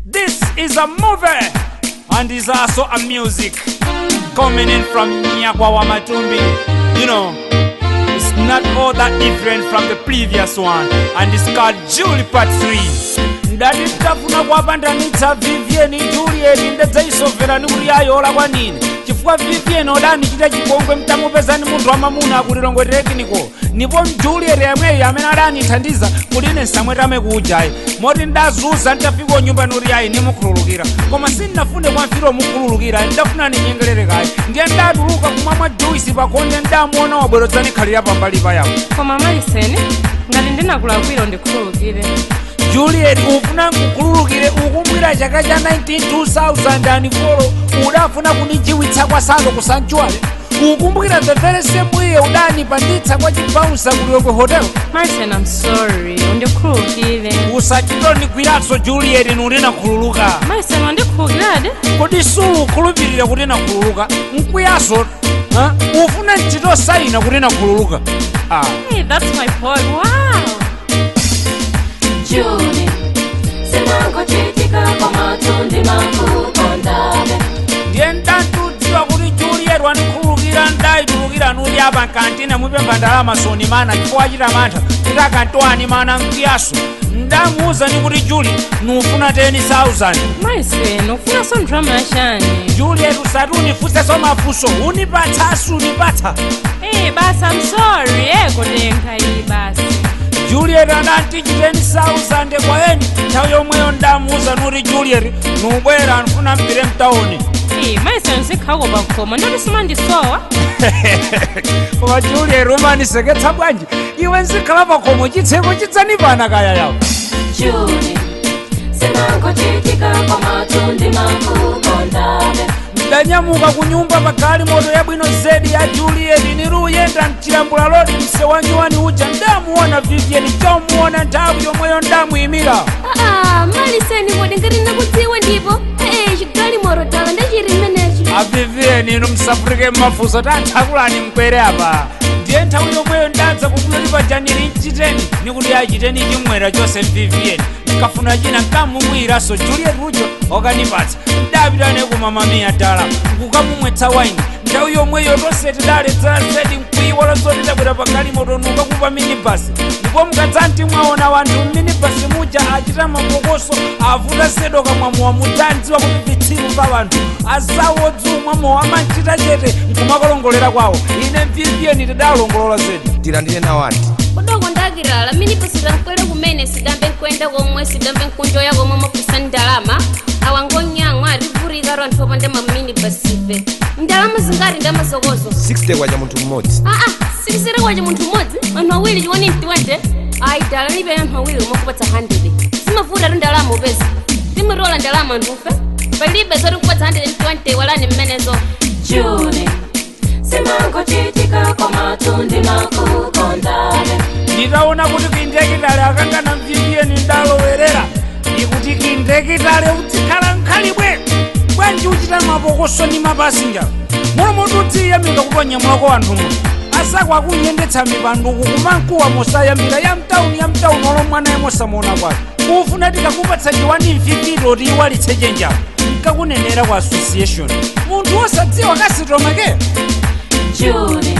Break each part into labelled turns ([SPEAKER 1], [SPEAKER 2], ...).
[SPEAKER 1] This is a movie and is also a music coming in from Nyakwawa Matumbi. You know, it's not all that different from the previous one, and it's called Julie Part 3. Ndati nditafuna kuwapandanitsa Vivian Juliet, ndadzayisoverani kuti ayola kwanine, chifukwa Vivian odanichita chipongwe mtamupezani munthu wamamuna akuti technical, ndipo Juliet yamweyo amene adanithandiza kuti ine nsamwetame kuujayi. Moti ndazuza nditafika nyumba nuti ayi, nimukhululukira, koma sindinafune kwamfira omukhululukira, ndafuna ninyengerere kayi. Ndiye ndatuluka kumamwa juice pakhonde, ndamuona wabweretsani khalira pambali payapo.
[SPEAKER 2] Koma Maliseni, ngati ndinakulakwira undikhululukire.
[SPEAKER 1] Juliet, ufuna nkukhululukire? Ukumbwira chaka cha 2004 udafuna kunijiwitsa kwa salo ku sanctuary. Ukumbukira the very same way udanipanditsa kwa chibouncer ku Lilongwe Hotel.
[SPEAKER 2] Maliseni, I'm sorry, undikhululukire.
[SPEAKER 1] Usachitondikwiratso Juliet, nuti nakhululuka.
[SPEAKER 2] Maliseni, wandikhululukiradi?
[SPEAKER 1] Kodi suukhulupirira kuti nakhululuka? Nkwiyaso ufuna mchitosayina kuti nakhululuka, ah.
[SPEAKER 2] Hey, that's my boy. Wow.
[SPEAKER 3] Julie, simangochitika koma tundimakukondabe.
[SPEAKER 1] Ndiye ndantudziwa kuti Juliet wandikhululukira, ndayitulukira nuti apa nkantine mupempha ndalama sonimana chifukwa achita mantha kuti akantoani mana nkwiyaso. Ndamuwuza ni kuti, "Juli, nufuna 10,000."
[SPEAKER 2] Maliseni, ukufunanso ndalama yachani?
[SPEAKER 1] Juliet, usati unifunseso mafunso. Unipatsa, sunipatsa?
[SPEAKER 2] Hey, basi, I'm sorry. Eko tenga iyi basi.
[SPEAKER 1] Juliet anati 10,000 kwa eni. Nthawi yomweyo ndamuwuza nuti, "Juliet, nubwera nfuna mpire mtaoni."
[SPEAKER 2] Hey, Maliseni, zikhako pakhomo, ndoti simandisowa.
[SPEAKER 1] Koma Juliet, umaniseketsa bwanji iwe? Nzikhala pakhomo, chitseko chidzanipana kaya yawo.
[SPEAKER 3] Julie, simangochitika koma tundimakukondabe.
[SPEAKER 1] Ndanyamuka kunyumba pa galimoto yabwino zedi ya Juliet, niluyenda mchilambula lodi, msewanyuwani uja, ndamuona Vivian. Chomuona nthawi yomweyo ndamuyimira.
[SPEAKER 4] Aa, Maliseni, kodi ngati ndakudziwa ndipo ee chigalimoto tala ndachiri mmenechi.
[SPEAKER 1] A Vivian, inu msafurike mmafunso, tathakulani mkwere apa. Ndiye nthawi yomweyo ndadza kukuloti pajaniri mchiteni, nikuti achiteni chimwera chonse Vivian, nkafuna china nkamumwiraso Juliet ujo okanipatsa. Ndapitane kumamamiya dala nkukamumwetsa waini. Nthawi yomweyo tonse tidaledzera zedi, mkuyiwala zoti tabwera pa galimoto nukakupa minibasi. Ndipo mukadzanti mwaona wanthu mminibasi muja achita mapokoso, avuta sedoka mwamuwa, mudzandziwa kuti vitsiru pa wanthu azawo dzumwa mowa amanchita chete nkumakalongolera kwawo. Ine Vivian tidalongolola zedi.
[SPEAKER 5] Tilandire nawo anti.
[SPEAKER 4] Kudoko ndakilala minibasi tankwere kumene, sidambe nkwenda komwe, sidambe nkunjoya komwe, mapusa ndalama awangonyang'wa arivurika anthu opanda maminibasife. Ndalama zingati ndamazokozo?
[SPEAKER 5] 60 kwacha munthu mmodzi.
[SPEAKER 4] Aa, 60 kwacha munthu mmodzi? Anthu awiri chiwoni 20. Ayi dala, nipe anthu awiri umakupatsa 100. Simavuta tu ndalama upeza, timatola ndalama anthufe, palibe zoti kupatsa 120 walani mmenezo.
[SPEAKER 3] Julie, simangochitika koma tundimakukondabe.
[SPEAKER 1] Nditaona kuti kindekitale akangana Vivian, ndalowerera ikuti, "Kindekitale, uzikhala nkhalibwe bwanji? Uchita mapokoso ndi mapasinja muno muti udziyamika kuti wanyamulako anthu muno asako akunyendetsa mipanduku kumankuwa mosayambira ya mtauni ya mtauni olo mwana yemosamuona kwake. Ufuna tikakupatsa chiwani mfifito tiiwalitse chenjawo nkakunenera kwa association, munthu wosadziwa kasitomake."
[SPEAKER 3] Julie,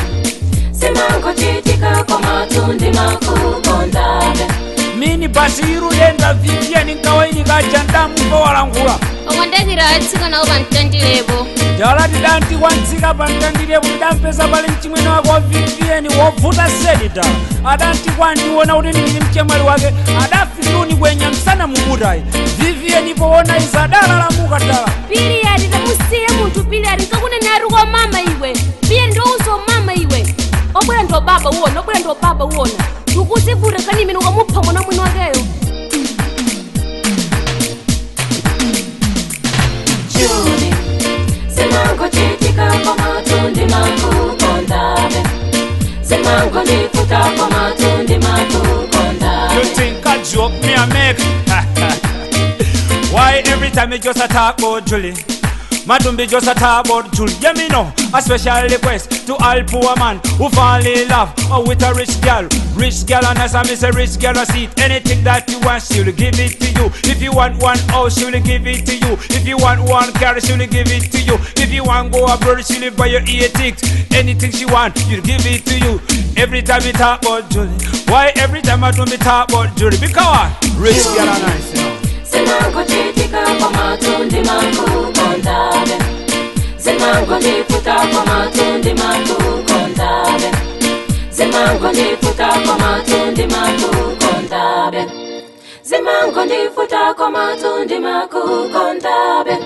[SPEAKER 3] simangochitika koma tundimakukondabe.
[SPEAKER 1] Mini basi iruyenda, Vivian nkawaini kaja ndamumva walankhula.
[SPEAKER 4] Okondakira atsikanawo pamtandilepo.
[SPEAKER 1] Dala tidanti kwantsika pamtandilepo, tidampeza pali mchimwene wake wa Vivian wovuta sedi. Dala adanti kwandiona kuti ndili mchemwali wake, adafikiruni kwenya msana mumutayi. Vivian poona izi adalalamuka dala.
[SPEAKER 4] Piliyati, tamusiye munthu. Piliyati, nkakunena kwa mama iwe. Piye ndiwouza mama iwe, obwera ndo baba uwona, obwera ndo baba uwona, ndikuzivuta kani imene ukamupha mwana mwini wakeyo.
[SPEAKER 3] Julie, simangochitika koma tundimakukondabe. Simangondifuta koma tundimakukondabe.
[SPEAKER 1] You think a joke me a make? Why every time you just a talk about Julie? Matumbi just a talk about Julie. Yeah, me know. A special request to all poor man who fall in love or with a rich girl. Rich girl and as I miss a rich girl a seat. Anything that you want, she'll give it to you. If you want one house, she'll give it to you. If you want one car, she'll give it to you. If you want go abroad, she'll buy your ear tickets. Anything she want, you'll give it to you. Every time we talk about Julie. Why every time I do me talk about Julie? Because rich girl and nice, you know.
[SPEAKER 3] Zimangochitika komatu ndimakukondabe. Zimangondivuta komatu ndimakukondabe. Zimangondivuta komatu ndimakukondabe. Zimangondivuta komatu ndimakukondabe.